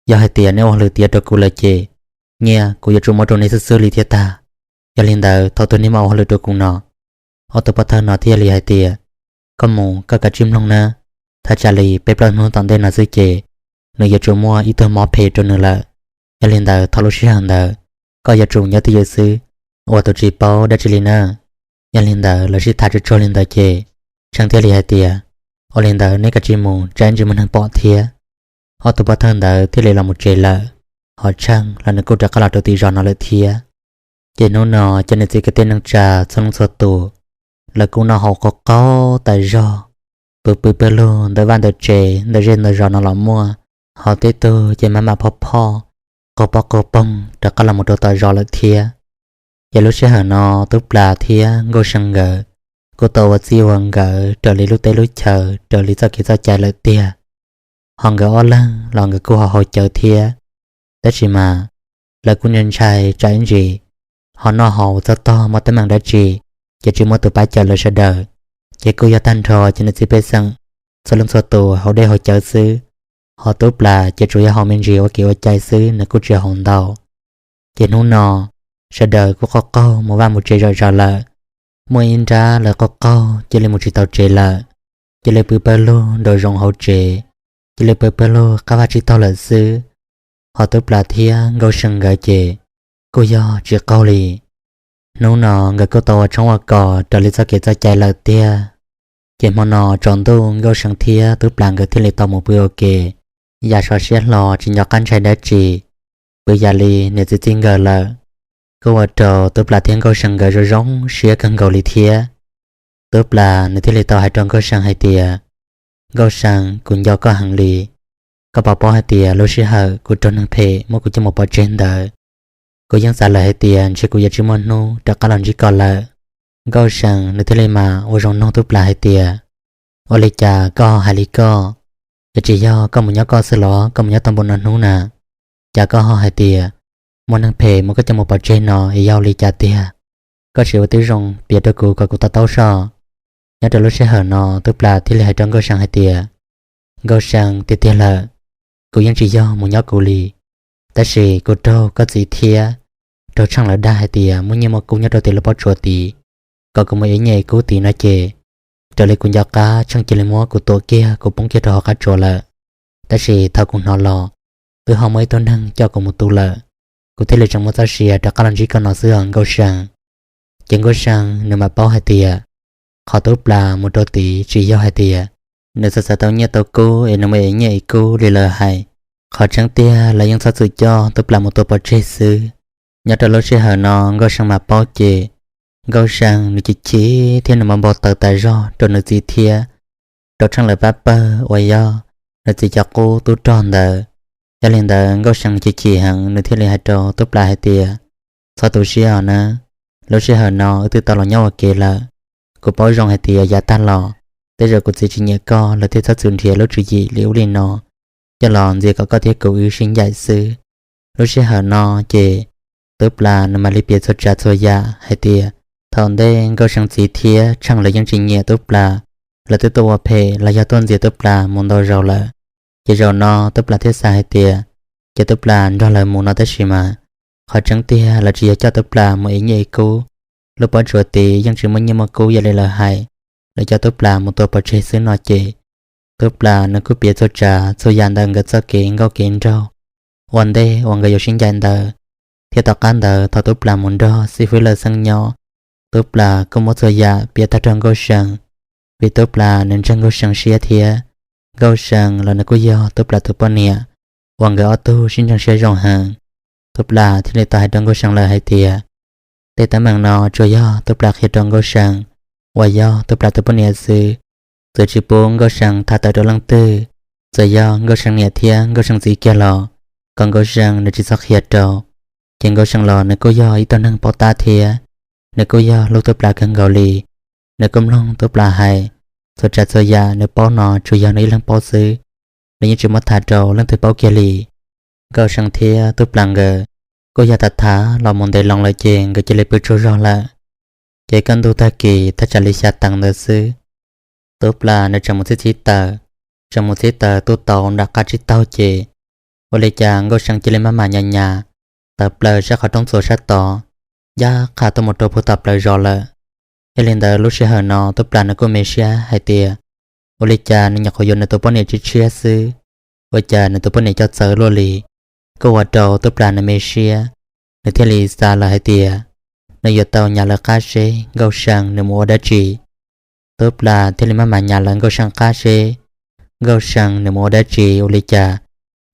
yog hais tias neb ua hauj lwm tiav rau kuv lawm ces nyiaj kuv yuav tsum muab rau neb xwb xwb li thiab tag. Yog li ntawd thaum twg neb mam ua hauj lwm rau kuv no? Ob tug pov thawj no thiaj li hais tias, koj mus koj kav tsij mloog na, thaj tsam li peb plaub hnub tom ntej no xwb ces nws yuav tsum muaj ib tug mob phem rau nws lawm. Yog li ntawd thaum lub sij hawm ntawd koj yuav tsum nyob twj ywm xwb, ua tus tsis paub dab tsi li na. Yog li ntawd lawv sib tham tsuag tsuag li ntawd ces Tsheej thiaj li hais tias, ua li ntawd neb kav tsij mus, tsam ib ntsis muaj neeg pom thiab. Ob tug pov thawj ntawd thiaj li los mus tsev lawm. Ho Tsheej los nws kuj rov qab los rau tim zos no lawm thiab. Ces hnub no ces nws txiv kwv tij neej tsa txhua leej txhua tus, lawv kuj noj haus qaug qaug tas zog, pw pw pawg lug ntawm vaj ntawm tsev ntawm zej ntawm zos no los muaj. Ho tej tug ces maj mam phoj phoj, qaug pob qaug poog rov qab los mus rau tom zos lawm thiab. Ces lub sij hawm no Tub Plas thiab Nkauj See nkawd kuj tau ua txij ua nkawm raws li lub teb lub chaw, raws li txoj kev txoj cai lawm tiag. Ho nkawd ob leeg los nkawd kuj ho haus cawv thiab. Tab sis mas lawv kuj ntshai ntshai tsam ib ntsis ho noj haus txog tog muaj teeb meem dab tsi ces tsis muaj tus pab cawm lawv sawv daws. Ces kuj yog tag nrho ces nws txiv pej xeem txhua leej txhua tus haus dej haus cawv xwb. Ho Tub Plas ces tsuas yog haus me ntsis ua kev ua cai xwb, nws kuj tsis haus ntau. Ces hnub no sawv daws kuj qaug qaug mus vaj mus tsev zom zaws lawm. Muaj ib nrab lawv qaug qaug cia li mus tsis tau tsev lawm, cia li pw pawg lug nraum zoov hauv tsev, cia li pw pawg lug qab vaj tsib taug lawm xwb. Ho Tub Plas thiab Nkauj See nkawd ces kuj yog tsis qaug li. Hnub no nkawd kuj tau ua tshoob ua kos raws li txoj kev txoj cai lawm tiag. Ces hmo no tsaus ntuj Nkauj See thiab Tub Plas nkawd thiaj li tau mus pw ua ke, yam sov siab hlo tsis nco qab ntshai dab tsi, pw yam li niam txiv txij nkawm lawm. Kuj ua rau Tub Plas thiab Nkauj See nkawd zoo zoo siab kawg nkaus li thiab. Tub Plas nws thiaj li tau hais rau Nkauj See hais tias, Nkauj See, kuv nco koj heev li. Koj puas paub hais tias lub sij hawm kuv raug neeg phem muab kuv coj mus pov tseg ntawd, kuv yeej xav lawm hais tias ntshe kuv yuav tsis muaj hnub rov qab los ntsib koj lawm. Nkauj See nws thiaj li mam ua zoo nug Tub Plas hais tias, ua li cas koj ho hais li koj? Ces tsis yog koj mus nyob koj xwb los koj mus nyob tau npaum no hnub na? Cas koj ho hais tias muaj neeg phem muab koj coj mus pov tseg no es yog ua li cas tiag? Koj sim ua tib zoo piav rau kuv kom kuv to taub soj. Nyob rau lub sij hawm no Tub Plas thiaj li hais rau Nkauj See hais tias, Nkauj See, tiag tiag lawm, kuv yeej tsis yog mus nyob kuv li. Tab sis kuv raug koj txiv thiab raug Tsheej lawv dag hais tias muaj nyiaj muaj kub nyob rau tim lub pob tsuas tid, kom kuv mus ev nyiaj ev kub tid no ces raws li kuv nco qab Tsheej cia li muab kuv tuam kiag kuv poob kiag rau hauv qab tsuas lawm. Tab sis thaum kuv hnov los, twb ho muaj ib tug neeg coj kuv mus tu lawm, kuv thiaj li tseem muaj txoj sia rov qab los ntsib koj no xwb os Nkauj See. Ces Nkauj See nws mam paub hais tias qhov Tub Plas mus rau tid tsis yog hais tias nws xav xav tau nyiaj tau kub es nws mus ev nyiaj ev kub li lawv hais. Qhov tseeb tiag lawv yeej txhob txwm coj Tub Plas mus tua pov tseg xwb. Nyob rau lub sij hawm no Nkauj See mam paub ces Nkauj See nws chim chim thiab nws mam npau taws tas zog rau nws txiv thiab rau Tsheej lawv pab pawg uas yog nws txiv cov qub tub rog ntawd. Yog li ntawd Nkauj See nws chim chim heev nws thiaj li hais rau Tub Plas hais tias, txhob tu siab os na, lub sij hawm no wb twb tau los nyob ua ke lawm. Kuv paub zoo hais tias yav tag los tej zaum kuv txiv tsis nyiam koj lawv thiaj txhob txwm nrhiav lub tswv yim li ub li no coj los ntxias kom koj thiab kuv wb sib ncaim xwb. Lub sij hawm no ces Tub Plas nws mam li piav txhua tsav txhua yam hais tias thaum ntej Nkauj See txiv thiab Tsheej lawv yeej tsis nyiam Tub Plas, lawv twb tuaj ua phem los yog tuaj ntxias Tub Plas mus ntau zaus lawm. Ces zaum no Tub Plas thiaj xav hais tias ces Tub Plas nrog lawv mus no tab sis mas qhov tseeb tiag lawv tsis yog coj Tub Plas mus ev nyiaj ev kub. Lub pob tsuas tid yeej tsis muaj nyiaj muaj kub yog li lawv hais, lawv coj Tub Plas mus tua pov tseg xwb no ces Tub Plas nws kuj piav txhua tsav txhua yam ntawm nkawd txoj kev nkauj kev nraug ua ntej uas nkawd yuav sib ncaim ntawd, thiab tom qab ntawd thaum Tub Plas mus nrog xib fwb Lawj Xeeb nyob, Tub Plas kuj muab txhua yam piav tag rau Nkauj See. Vim Tub Plas nws ntseeg Nkauj See siab thiab Nkauj See los nws kuj yog Tub Plas tus poj niam uas nkawd ob tug sib ntseeg siab zoo heev. Tub Plas thiaj li tau hais rau Nkauj See lawm hais tias tej teeb meem no tsuas yog Tub Plas qhia rau Nkauj See uas yog Tub Plas tus poj niam xwb, txawm tsis pub Nkauj See tham tawm rau leej twg, txawm yog Nkauj See niam thiab Nkauj See txiv kiag los kom Nkauj See nws tsis txhob qhia rau. Ces Nkauj See los nws kuj yog ib tug neeg paub tab thiab nws kuj yog hlub Tub Plas kawg nkaus li. Nws kuj mloog Tub Plas hais, txhua tsav txhua yam nws paub no tsuas yog nws ib leeg paub xwb, nws yeej tsis muab tham rau leej twg paub kiag li. Nkauj See thiab Tub Plas nkawd kuj yog tham tham los mus ntev loo lawm ces nkawd cia li pw tsaug zog lawm. Ces kaj ntug tag kis thaj tsam li xya teev ntawd xwb, Tub Plas nws tseem mus txhib txhib taws, tseem mus txhib taws tu tauv nram qab tsib taug ces ua li cas Nkauj See cia li maj mam nyas nyas tawm plaws sab qhov roob txuas sab tod, ncaj qha tuaj mus rau puag tom plawv zos lawm. Yog li ntawd lub sij hawm no Tub Plas nws kuj me siab hais tias ua li cas nws nyuam qhuav yuav nws tus poj niam tshiab tshiab xwb, ua cas nws tus poj niam coj txawv luaj li. Kuj ua rau Tub Plas nws me siab, nws thiaj li xav lawm hais tias nws yuav tau nyas lawv qab seb Nkauj See nws mus ua dab tsi. Tub Plas thiaj li maj mam nyas lawv Nkauj See qab seb Nkauj See nws mus ua dab tsi, ua li cas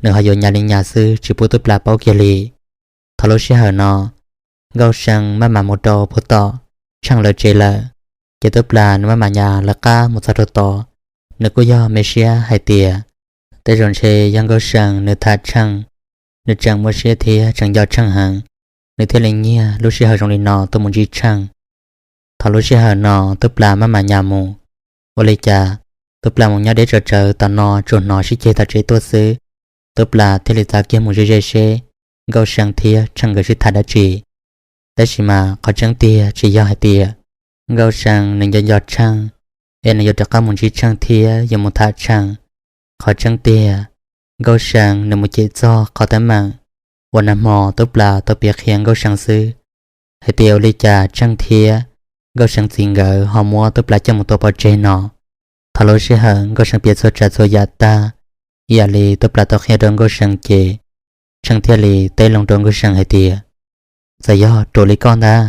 nws ho yuav nyas li nyas xwb tsis pub Tub Plas paub kiag li. Thaum lub sij hawm no Nkauj See maj mam mus rau puag tom Tsheej lawv tsev lawm, ces Tub Plas nws maj mam nyas lawv qab mus txog rau tod, nws kuj yog me siab hais tias tej zaum ntshe yog Nkauj See nws tham Tsheej, nws tseem muaj siab thiab tseem nco Tsheej heev, nws thiaj li nyiag lub sij hawm zoo li no tuaj mus ntsib Tsheej. Thaum lub sij hawm no Tub Plas maj mam nyas mus, ua li cas Tub Plas mus nyob deb tsawv tsawv tom no tsuas hnov sib ceg tom tsev tuaj xwb. Tub Plas thiaj li txav kiag mus ze ze seb Nkauj See thiab Tsheej nkawd sib tham dab tsi. Tab sis mas qhov tseeb tiag tsis yog hais tias Nkauj See nws nco nco Tsheej es nws yuav rov qab mus ntsib Tsheej thiab yuav mus tham Tsheej. Qhov tseeb tiag, Nkauj See nws mus cem txog qhov teeb meem uas nag hmo Tub Plas tau piav qhia Nkauj See xwb, hais tias ua li cas Tsheej thiab Nkauj See txiv nkawd ho muab Tub Plas coj mus tua pov tseg no. Thaum lub sij hawm Nkauj See piav txhua tsav txhua yam tag, ib yam li Tub Plas tau qhia rau Nkauj See ces Tsheej thiaj li teb loo rau Nkauj See hais tias, txawm yog ruam li koj ntag,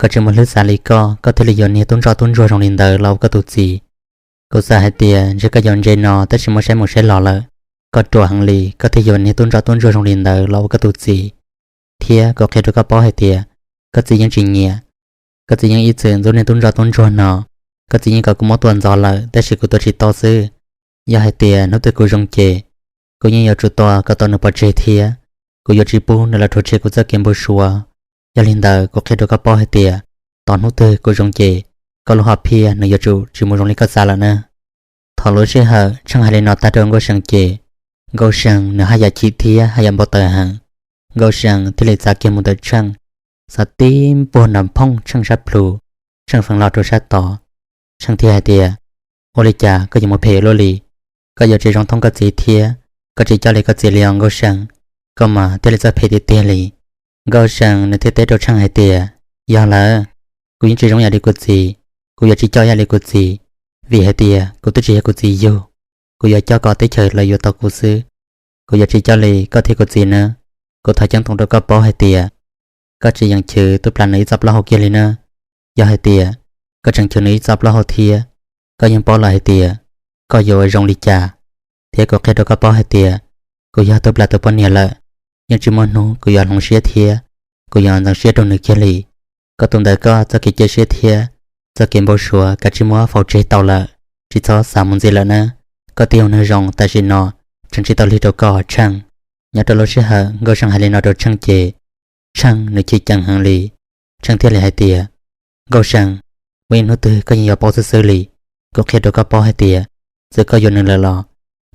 koj tsis muaj hlwb xav li koj, koj thiaj li yuav niag tub ntsoj tub ntsuag zoo li ntawd los ua koj tus txiv. Kuv xav hais tias ntshe koj yuav ntse no tab sis muaj saib mus saib los lawm, koj ruam heev li koj thiaj yuav niag tub ntsoj tub ntsuag zoo li ntawd los ua koj tus txiv. Thiab kuv qhia rau koj paub hais tias koj txiv yeej tsis nyiam, koj txiv yeej ib txwm ntxub niag tub ntsoj tub ntsuag no, koj txiv yeej kom kuv muab tua ntxov lawm tab sis kuv tua tsis tau xwb. Yog hais tias hnub twg kuv zoo ces, kuv yeej yuav tsum tua kom tau nws pov tseg thiab, kuv yuav tsis pub nws los rhuav tshem kuv txoj kev npau suav. Yog li ntawd kuv qhia rau koj paub hais tias, tos hnub twg kuv zoo ces, koj lub hom phiaj nws yuav tsum tsis mus zoo li koj xav lawm na. Thaum lub sij hawm Tsheej hais li no tag rau Nkauj See ces, Nkauj See nws haj yam chim thiab haj yam npau taws heev. Nkauj See thiaj li txav kiag mus ntawm Tsheej, xav tib npuaj nram phooj Tsheej sab plhu, Tsheej feem los rau sab tod. Tsheej thiaj hais tias, ua li cas koj yuav mus phem luaj li? Koj yuav tsis zoo thooj koj txiv thiab, koj tsis coj li koj txiv li os Nkauj See, koj mas thiaj li txawj phem tiag tiag li. Nkauj See nws thiaj teb rau Tsheej hais tias, yog lawm, kuv yeej tsis zoo ib yam li kuv txiv, kuv yuav tsis coj ib yam li kuv txiv, vim hais tias kuv twb tsis yog kuv txiv yug, kuv yuav coj kom teb chaws lawv yuav tau kuv xwb, kuv yuav tsis coj li koj thiab kuv txiv nawb. Kuv thov ceeb toom rau koj paub hais tias, koj tsis yeem chwv Tub Plas nws ib txoj plaub hau kiag li nawb. Yog hais tias, koj tseem chwv nws ib txoj plaub hau thiab, koj yeej paub lawm hais tias, koj yuav ua zoo li cas. Thiab kuv qhia rau koj paub hais tias, kuv yog Tub Plas tus poj niam lawm, yeej tsis muaj hnub kuv yuav hloov siab thiab, kuv yuav ntxeev siab rau nws kiag li. Koj tus ntawd koj txoj kev cia siab thiab, txoj kev npau suav kav tsij muab faus tseg tau lawm, tsis txhob xav mus ntxiv lawm nawb. Koj twb yog neeg zoo tam sim no, Tsheej tsis tau lig rau koj Tsheej. Nyob rau lub sij hawm Nkauj See hais li no rau Tsheej ces, Tsheej nws chim ceev heev li. Tsheej thiaj li hais tias, Nkauj See, muaj ib hnub twg koj yeej yuav paub xwb xwb li. Kuv qhia rau koj paub hais tias, txawm koj yuav nws lawm los,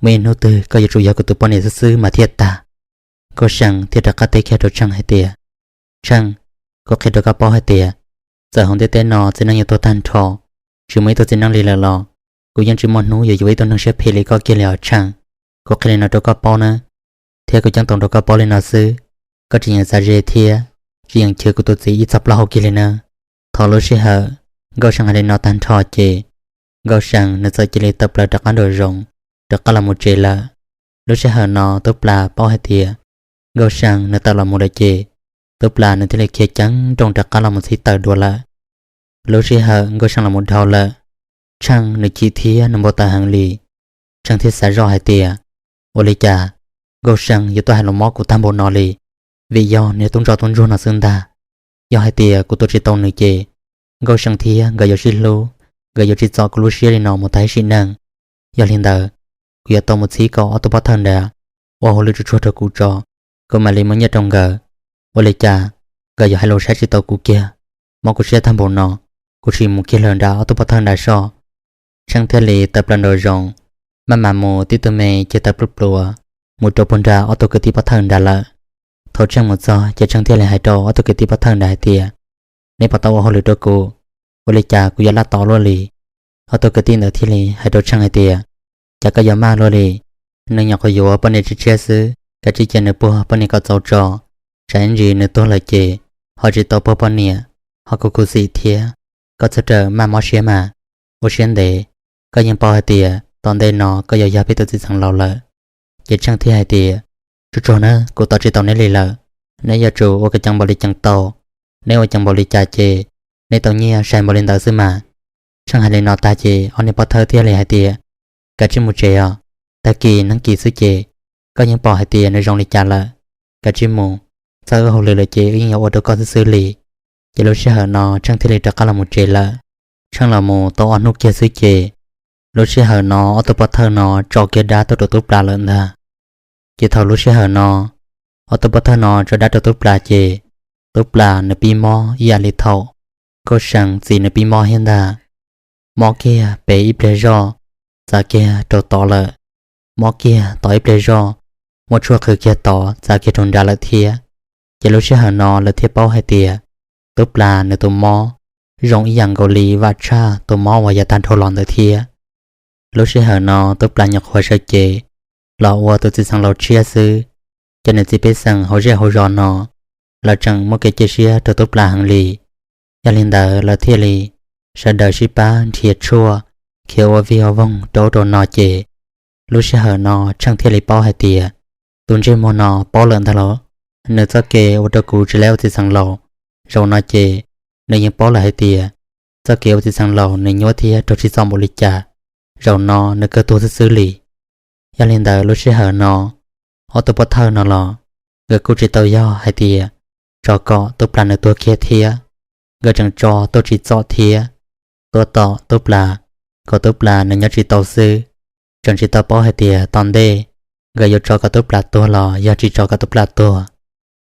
muaj ib hnub twg koj yuav tsum yog kuv tus poj niam xwb xwb mas thiaj tag. Nkauj See thiaj rov qab teb kiag rau Tsheej hais tias, Tsheej, kuv qhia rau koj paub hais tias, txawm hauv ntiaj teb no txiv neej yuav tuag tag nrho, tsis muaj ib tug txiv neej li lawm los, kuv yeej tsis muaj hnub yuav yuav ib tug neeg siab phem li koj kiag li os Tsheej. Kuv qhia li no rau koj paub nawb, thiab kuv ceeb toom rau koj paub li no xwb, koj tsis yeem txav ze thiab, tsis yeem chwv kuv tus txiv ib txoj plaub hau kiag li nawb. Thaum lub sij hawm Nkauj See hais li no tag nrho ces, Nkauj See nws txawm cia li tawm plaws rov qab nraum zoov, rov qab los mus tsev lawm. Lub sij hawm no Tub Plas paub hais tias, Nkauj See nws tawm los mus lawm ces, Tub Plas nws thiaj li khiav ceev nrooj rov qab los mus txhib taws dua lawm. Lub sij hawm Nkauj See los mus dhau lawm, Tsheej nws chim thiab nws npau taws heev li. Tsheej thiaj xav zoj hais tias, ua li cas Nkauj See yuav tuaj hais lus mob kuv tag npaum no li, vim yog nws yog tub ntsuag tub ntsuag no xwb ntag. Yog hais tias kuv tua tsis tau nws ces Nkauj See thiab nkawd yuav sib hlub, nkawd yuav tsis txom kuv lub siab li no mus tag ib sim neej. Yog li ntawd, kuv yuav tau mus txhib kom ob tug pov thawj nrad ua hauj lwm tsuag tsuag rau kuv tso, kuv mam li muab nyiaj rau nkawd. Ua li cas nkawd yuav hais lus saib tsis taus kuv kiag, mob kuv siab tag npaum no, kuv sim mus kiag lawm nram ob tug pov thawj nrad soj. Tsheej thiaj li tawm plaws nraum zoov, maj mam mus tib tug me ceg taw pluj pluav mus rau puag nram ob tug kwv tij pov thawj nrad lawm. Thaum Tsheej mus txog ces Tsheej thiaj li hais rau ob tug kwv tij pov thawj nrad hais tias, neb puas tau ua hauj lwm rau kuv, ua li cas kuv yuav laj tod luaj li? Ob tug kwv tij ntawd thiaj li hais rau Tsheej hais tias, cas koj yuav maj luaj li, nws nyuam qhuav yuav poj niam tshiab tshiab xwb, kav tsij cia nws puag poj niam kom txaus tso, tsam ib ntsis nws tuag lawm ces ho tsis tau puag poj niam, ho khuv khuv xim thiab. Koj txhob rawm maj mob siab mas, ua siab ntev, koj yeej paub hais tias tom ntej no koj yuav yog peb tus txiv xeev laus lawm. Ces Tsheej thiaj hais tias, tsuag tsuag na, kuv tos tsis tau neb li lawm, neb yuav tsum ua kev ceev npaum li ceev tau, neb ua ceev npaum li cas ces neb tau nyiaj sai npaum li ntawd xwb mas. Tsheej hais li no tag ces ob niag pov thawj thiaj li hais tias, kav tsij mus tsev os, tag kis neeg kis xwb ces koj yeej pom hais tias nws zoo li cas lawm. Kav tsij mus, txawm wb hauj lwm lawm ces wb yeej yuav ua rau koj xwb xwb li. Ces lub sij hawm no Tsheej thiaj li rov qab los mus tsev lawm. Tsheej los mus tau ob hnub kiag xwb ces lub sij hawm no ob tug pov thawj no tso kiag dab tuaj rau Tub Plas lawm ntag. Ces thaum lub sij hawm no ob tug pov thawj no tso dab rau Tub Plas ces Tub Plas nws pib mob ib yam li thaum Nkauj See txiv nws pib mob thiab ntag. Mob kiag pem ib pliag zoj, txav kiag rau tod lawm. Mob kiag tod ib pliag zoj, muaj tshuaj qhwv kiag tod txav kiag rau nrad lawm thiab. Ces lub sij hawm no lawv thiaj paub hais tias Tub Plas nws tus mob zoo ib yam nkaus li vam tshaj tus mob uas yav tag dhau los ntawd thiab. Lub sij hawm no Tub Plas nyuam qhuav sawv cev los ua tus txiv xeev laus tshiab xwb, ces nws txiv pej xeem hauv zej hauv zos no lawv tseem muaj kev cia siab rau Tub Plas heev li. Yog li ntawd lawv thiaj li sawv daws sib pab nrhiav tshuaj khiav ua vij ua voog rau ub rau no ces lub sij hawm no Tsheej thiaj li paub hais tias tus ntsej muag no paub lawm ntag lauj. Nws txoj kev ua rau kuv tsis laib ua txiv xeev laus, zaum no ces nws yeej paub lawm hais tias txoj kev ua txiv xeev laus nws nyuaj thiab raug tsim txom npaum li cas, zaum no nws kawg tuag xwb xwb li. Yog li ntawd lub sij hawm no ob tug pov thawj no los nkawd kuj tsis tau yog hais tias tso kom Tub Plas nws tuag kiag thiab, nkawd tseem tso tuaj tsim txom thiab, tuaj tom Tub Plas, kom Tub Plas nws nyob tsis tau xwb. Tseem tsis tau paub hais tias tom ntej nkawd yuav tso kom Tub Plas tuag los yog tsis tso kom Tub Plas tuag.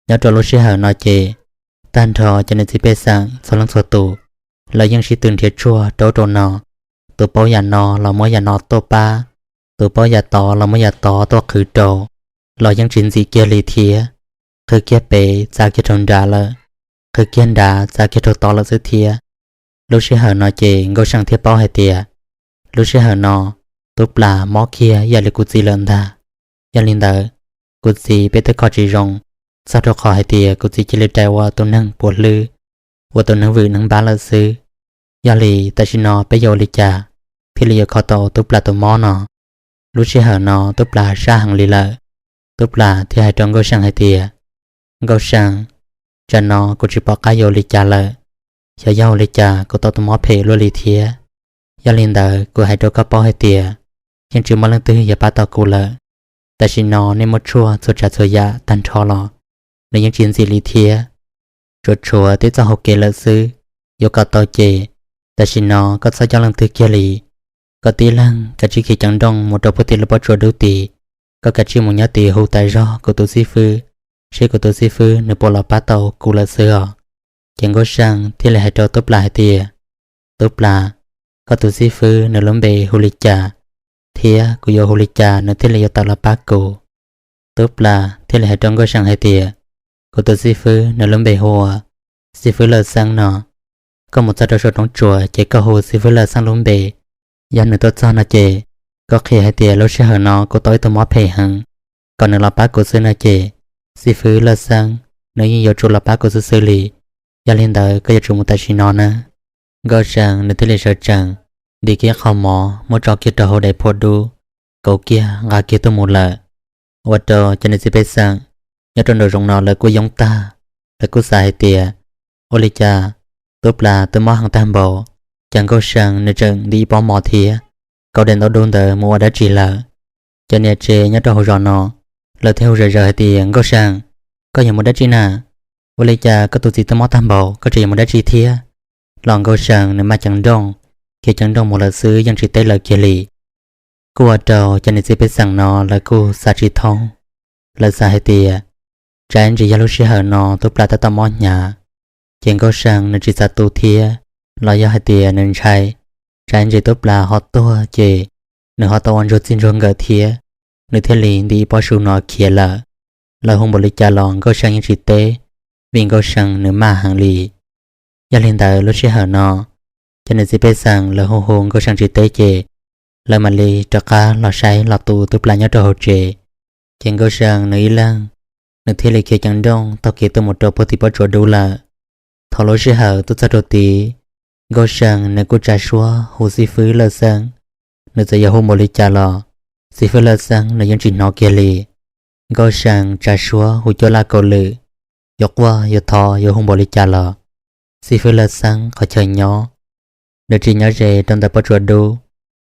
Nyob rau lub sij hawm no ces tag nrho cov niam txiv pej xeem txhua leej txhua tus, lawv yeej sib tw nrhiav tshuaj rau ub rau no. Tus paub yam no los muab yam no tuaj pab, tus paub yam tod los muab yam tod tuaj qhwv rau, los yeej tsis ntxim kiag li thiab. Qhwv kiag pem txav kiag rau nrad lawm, qhwv kiag nrad txav kiag rau tod lawm xwb thiab. Lub sij hawm no ces Nkauj See thiaj paub hais tias lub sij hawm no Tub Plas mob kiag ib yam li kuv txiv lawm ntag. Yog li ntawd, kuv txiv peb twb kho tsis zoo, txog rau qhov hais tias kuv txiv cia li rais ua tus neeg puas hlwb, ua tus neeg vwm neeg npab lawm xwb. Yog li tam sim no peb yuav ua li cas thiaj li yuav kho tau Tub Plas tus mob no? Lub sij hawm no Tub Plas sab heev li lawm. Tub Plas thiaj hais rau Nkauj See hais tias, Nkauj See, tsam no kuv tsis pom qab yuav ua li cas lawm. Xyov yog ua li cas kuv tau tus mob phem luaj li thiab. Yog li ntawd kuv hais rau koj paub hais tias yeej tsis muaj leej twg yuav pab tau kuv lawm. Tam sim no nej muab tshuaj txhua tsav txhua yam tag nrho los nws yeej tsis ntxim li thiab, tsuas tshuav tib txoj hau kev lawm xwb. Yuav kom tau ces tam sim no koj txhob coj leej twg kiag li. Koj tib leeg kav tsij khiav ceev nrooj mus rau puag tim lub pob tsuas dub tid, koj kav tsij mus nyob tid hu tas zog kuv tus xib fwb, seb kuv tus xib fwb nws puas los pab tau kuv lawm xwb os. Ces Nkauj See thiaj li hais rau Tub Plas hais tias, Tub Plas, koj tus xib fwb nws lub npe hu li cas, thiab kuv yuav hu li cas nws thiaj li yuav tawm los pab kuv? Tub Plas thiaj li hais rau Nkauj See hais tias, kuv tus xib fwb nws lub npe hu ua xib fwb Lawj Xeeb no. Koj mus txog rau saum roob tsuas ces koj hu xib fwb Lawj Xeeb lub npe. Yog nws tuaj txog no ces koj qhia hais tias lub sij hawm no kuv tau ib tug mob phem heev, kom nws los pab kuv xwb no ces xib fwb Lawj Xeeb nws yeej yuav tsum los pab kuv xwb xwb li. Yog li ntawd koj yuav tsum mus tam sim no na. Nkauj See nws thiaj li sawv tsees, ntim kiag qho mov muab tso kiag rau hauv daim phuam dub, kauv kiag nqa kiag tuaj mus lawm. Ua rau cov niam txiv pej xeem nyob rau nraum zoov no lawv kuj yoob tag, lawv kuj xav hais tias, ua li cas Tub Plas twb mob heev tag npaum, Ces Nkauj See nws tseem nti ib pob mov thiab kaus daim ntaub dub ntawd mus ua dab tsi lawm. Cov niam tsev nyob rau hauv zos no, lawv thiaj hu zom zaws hais tias, Nkauj See, koj yuav mus dab tsi na? Ua li cas koj tus txiv twb mob tag npaum koj tseem yuav mus dab tsi thiab? Los Nkauj See nws maj ceev nrooj, khiav ceev nrooj mus lawm xwb yeej tsis teb lawv kiag li. Kuj ua rau cov niam txiv pej xeem no lawv kuj xav tsis thoob. Lawv xav hais tias, tsam ntsis yog lub sij hawm no Tub Plas tab tom mob hnyav, ces Nkauj See nws tsis xav tu thiab, los yog hais tias nws ntshai, tsam ntsis Tub Plas ho tuag ces nws ho tau ua ntsuag txij ntsuag nkawm thiab, nws thiaj li nti ib pob su no khiav lawm. Lawv hu npaum li cas los Nkauj See yeej tsis teb, vim Nkauj See nws maj heev li. Yog li ntawd lub sij hawm no, cov niam txiv pej xeem lawv hu hu Nkauj See tsis teb ces lawv mam li rov qab los saib los tu Tub Plas nyob rau hauv tsev. Ces Nkauj See nws ib leeg, nws thiaj li khiav ceev nrooj taug kev tuaj mus rau puag tim pob tsuas dub lawm. Thaum lub sij hawm tuaj txog rau tid, Nkauj See nws kuj tsa suab hu xib fwb Laj Xeeb. Nws txawm yuav hu npaum li cas los xib fwb Laj Xeeb nws yeej tsis hnov kiag li. Nkauj See tsa suab hu cuaj laj kaus lwm, yuav quaj yuav thov yuav hu npaum li cas los xib fwb Laj Xeeb qhov chaw nyob, nws tsis nyob ze rau ntawm pob tsuas dub.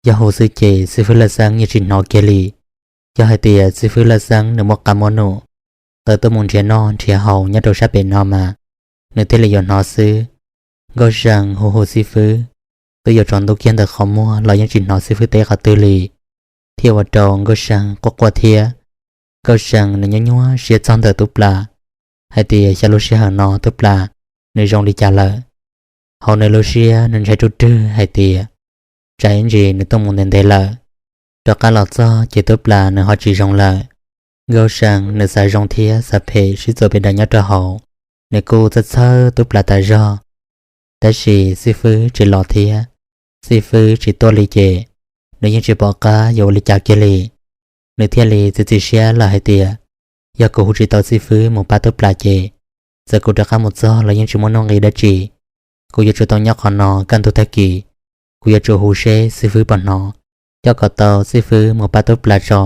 Yog hu xwb ces xib fwb Laj Xeeb yeej tsis hnov kiag li. Yog hais tias xib fwb Laj Xeeb nws muaj qab muaj num, tawm tuaj mus nrhiav noj nrhiav haus nyob rau sab pem no mas nws thiaj li yuav hnov xwb. Nkauj See hu hu xib fwb, twb yuav tsaus ntuj kiag ntawm qhov muag los yeej tsis hnov xib fwb teb qhov twg li, thiaj ua rau Nkauj See quaj quaj thiab. Nkauj See nws nyuaj nyuaj siab txog ntawm Tub Plas hais tias xyov lub sij hawm no Tub Plas nws zoo li cas lawm. Hauv nws lub siab nws ntshai ruj rwg hais tias tsam ib ntsis nws tuaj mus ntev ntev lawm, rov qab los txog ces Tub Plas nws ho tsis zoo lawm. Nkauj See nws xav zoo thiab xav phem sib txuas pes daws nyob rau hauv, nws kuj txhawj txhawj Tub Plas tas zog. Tab sis xib fwb tsis los thiab, xib fwb tsis tuaj li ces nws yeej tsis pom qab yuav ua li cas kiag li. Nws thiaj li txiav txim siab lawm hais tias, yog kuv hu tsis tau xib fwb mus pab Tub Plas ces txawm kuv rov qab mus txog los yeej tsis muaj nuj nqis dab tsi. Kuv yuav tsum tau nyob qhov no kaj ntug tag kis, kuv yuav tsum hu seb xib fwb puas hnov, coj kom tau xib fwb mus pab Tub Plas tso,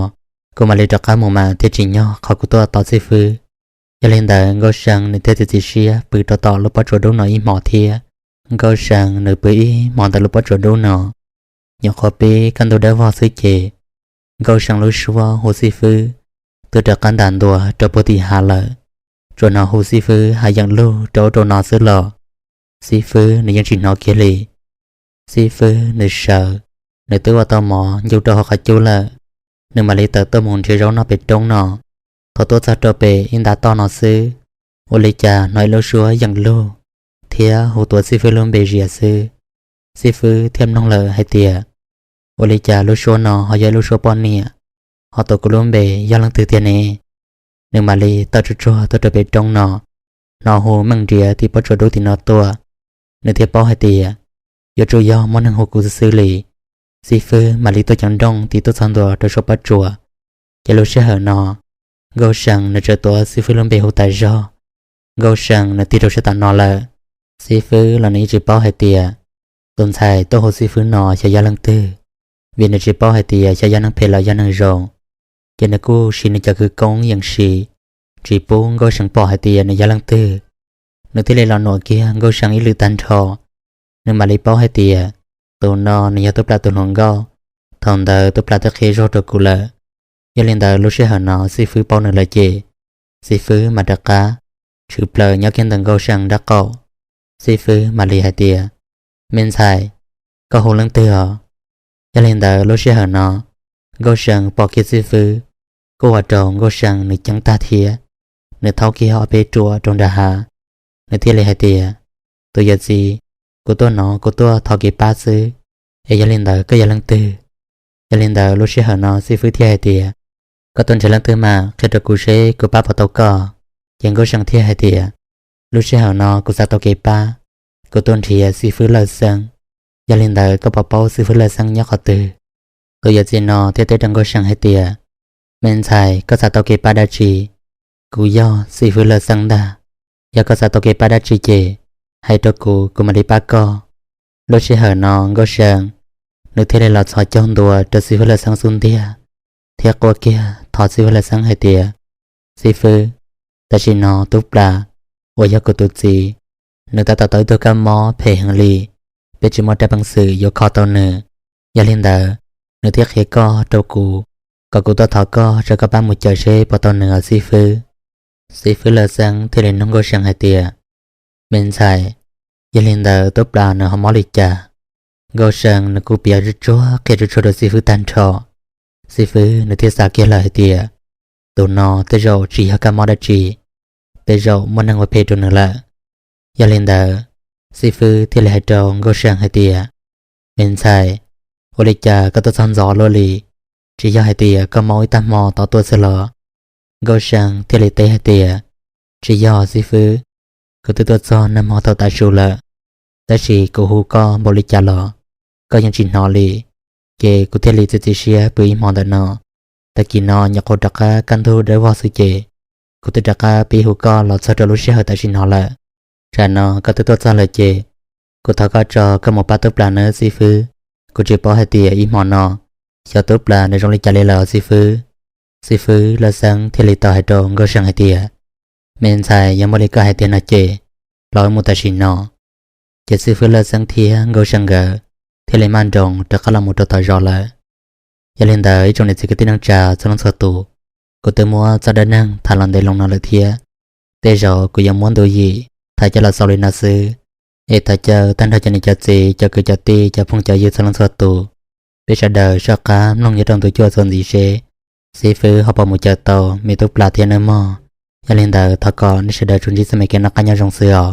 kuv mam li rov qab mus mas thiaj tsim nyog qhov kuv tuaj tos xib fwb. Yog li ntawd Nkauj See nws thiaj txiav txim siab pw rau tom lub pob tsuas dub no ib hmos thiab. Nkauj See nws pw ib hmos ntawm lub pob tsuas dub no, nyuam qhuav pib kaj ntug dawb vog xwb ces Nkauj See lub suab hu xib fwb twb rov qab ntas ntua rau puag tim hav lawm. Tsuas hnov hu xib fwb hais yeem lug rau ub rau no xwb los xib fwb nws yeej tsis hnov kiag li. Xib fwb nws sawv, nws twb ua tau mov ncu rau hauv qhov cub lawm, nws mam li tawm tuaj mus nrhiav zaub noj pem roob no. Thaum tuaj txog rau pem ib nta toj no xwb, ua li cas hnov ib lub suab yeem lug thiab hu tuav xib fwb lub npe zias xwb. Xib fwb thiaj mloog lawm hais tias, ua li cas lub suab no ho yog ib lub suab poj niam, ho tuav kuv lub npe yog leej twg tiag ne? Nws mam li tawm tsuag tsuag tuaj rau pem roob no, hnov hu meej nriav tim pob tsuas dub tim no tuaj. Nws thiaj paub hais tias, yuav tsum yog muaj neeg hu kuv xwb xwb li. Xib fwb mam li tuaj ceev nrooj tig tuaj txog ntua rau saum pob tsuas. Ces lub sij hawm no, Nkauj See nws txawm tuav xib fwb lub npe hu tas zog, Nkauj See nws tig rau sab tom no lawm. Xib fwb los nws yeej tsis paub hais tias tus ntxhais tuaj hu xib fwb no xyov yog leej twg, vim nws tsis paub hais tias xyov yog neeg phem los yog neeg zoo. Ces nws kuj siv nws cov kwv koob yeem siv, tsis pub Nkauj See pom hais tias nws yog leej twg. Nws thiaj li los nuam kiag Nkauj See ib lwm tag nrho. Nws mam li paub hais tias tus no nws yog Tub Plas tus hluas nkauj, thaum ntawd Tub Plas twb qhia zog rau kuv lawm. Yog li ntawd lub sij hawm no xib fwb paub nws lawm ces xib fwb mam rov qab tshwm plaws nyob kiag ntawm Nkauj See nraub qaum. Xib fwb mam li hais tias, me ntxhais, koj hu leej twg os? Yog li ntawd lub sij hawm no Nkauj See pom kiag xib fwb, kuj ua rau Nkauj See nws ceeb tag thiab. Nws thaub kiag ob peb ruam rau nram hav, nws thiaj li hais tias, tus yawm txiv, kuv tuaj no kuv tuaj thov kev pab xwb, es yog li ntawd koj yog leej twg? Yog li ntawd lub sij hawm no xib fwb thiaj hais tias, koj tuaj nrhiav leej twg mas qhia rau kuv seb kuv pab puas tau koj. Ces Nkauj See thiaj hais tias, lub sij hawm no kuv xav tau kev pab, kuv tuaj nrhiav xib fwb Lawj Xeeb. Yog li ntawd koj puas paub xib fwb Lawj Xeeb nyob qhov twg? Tus yawm txiv no thiaj teb rau Nkauj See hais tias, me ntxhais, koj xav tau kev pab dab tsi? Kuv yog xib fwb Lawj Xeeb ntag. Yog koj xav tau kev pab dab tsi ces hais rau kuv, kuv mam li pab koj. Lub sij hawm no Nkauj See nws thiaj li los txhos caug ntua rau xib fwb Lawj Xeeb xub ntiag thiab quaj kiag thov xib fwb Lawj Xeeb hais tias, xib fwb, tam sim no Tub Plas uas yog kuv tus txiv, nws tab tom tau ib tug kab mob phem heev li, peb tsis muaj rab peev xwm yuav kho tau nws. Yog li ntawd, nws thiaj qhia koj rau kuv, kom kuv tuaj thov koj rau koj pab mus caum seb puas tau nws os xib fwb. Xib fwb Laj Xeeb thiaj li nug Nkauj See hais tias, Me ntxhais, yog li ntawd tub plas nws ho mob li cas? Nkauj See nws kuj piav tsuag tsuag qhia tsuag tsuag rau xib fwb tag nrho. Xib fwb nws thiaj xav kiag lawm hais tias, Tus no tej zaum tsis yog kab mob dab tsi, tej zaum muaj neeg ua phem rau nws lawm. Yog li ntawd, xib fwb thiaj li hais rau Nkauj See hais tias, Me ntxhais, ua li cas koj tuaj txog ntxov luaj li? Tsis yog hais tias koj mob ib tag hmo tod tuaj xwb los? Nkauj See thiaj li teb hais tias, Tsis yog xib fwb, kuv twb tuaj txog nag hmo thaum tav su lawm, tab sis kuv hu koj npaum li cas los koj yeej tsis hnov li. Ces kuv thiaj li txiav txim siab pw ib hmo ntawm no. Tag kis no nyuam qhuav rov qab kaj ntug dawb vog xwb ces kuv twb rov qab pib hu koj los txog rau lub sij hawm tam sim no lawm. Tsam no koj twb tuaj txog lawm ces kuv thov koj tso koj mus pab tub plas nawb xib fwb. Kuv tsis paub hais tias ib hmo no xyov tub plas nws zoo li cas li lawm os xib fwb. Xib fwb Laj Xeeb thiaj li tau hais rau Nkauj See hais tias, Me ntxhais, yog muaj li koj hais tiag no ces los wb mus tam sim no. Ces xib fwb Laj Xeeb thiab Nkauj See nkawd thiaj li maj nroos rov qab los mus rau tom zos lawm. Yog li ntawd ib tsoom niam txiv kwv tij neej tsa txhua leej txhua tus, kuv twb muab txoj dab neeg tham los ntev loo no lawm thiab. Tej zaum kuv yuav muab ntu yim tham coj los xaus li no xwb. Es thov caw tag nrho cov niam cov txiv, cov kwv cov tij, cov phooj cov ywg txhua leej txhua tus, peb sawv daws soj qab mloog nyob rau ntu cuaj txuas ntxiv seb xib fwb ho puas mus caum tau me tub plas thiab nawb mog. Yog li ntawd thov kom nej sawv daws tsuas ntsib txoj me kev noj qab nyob zoo xwb os.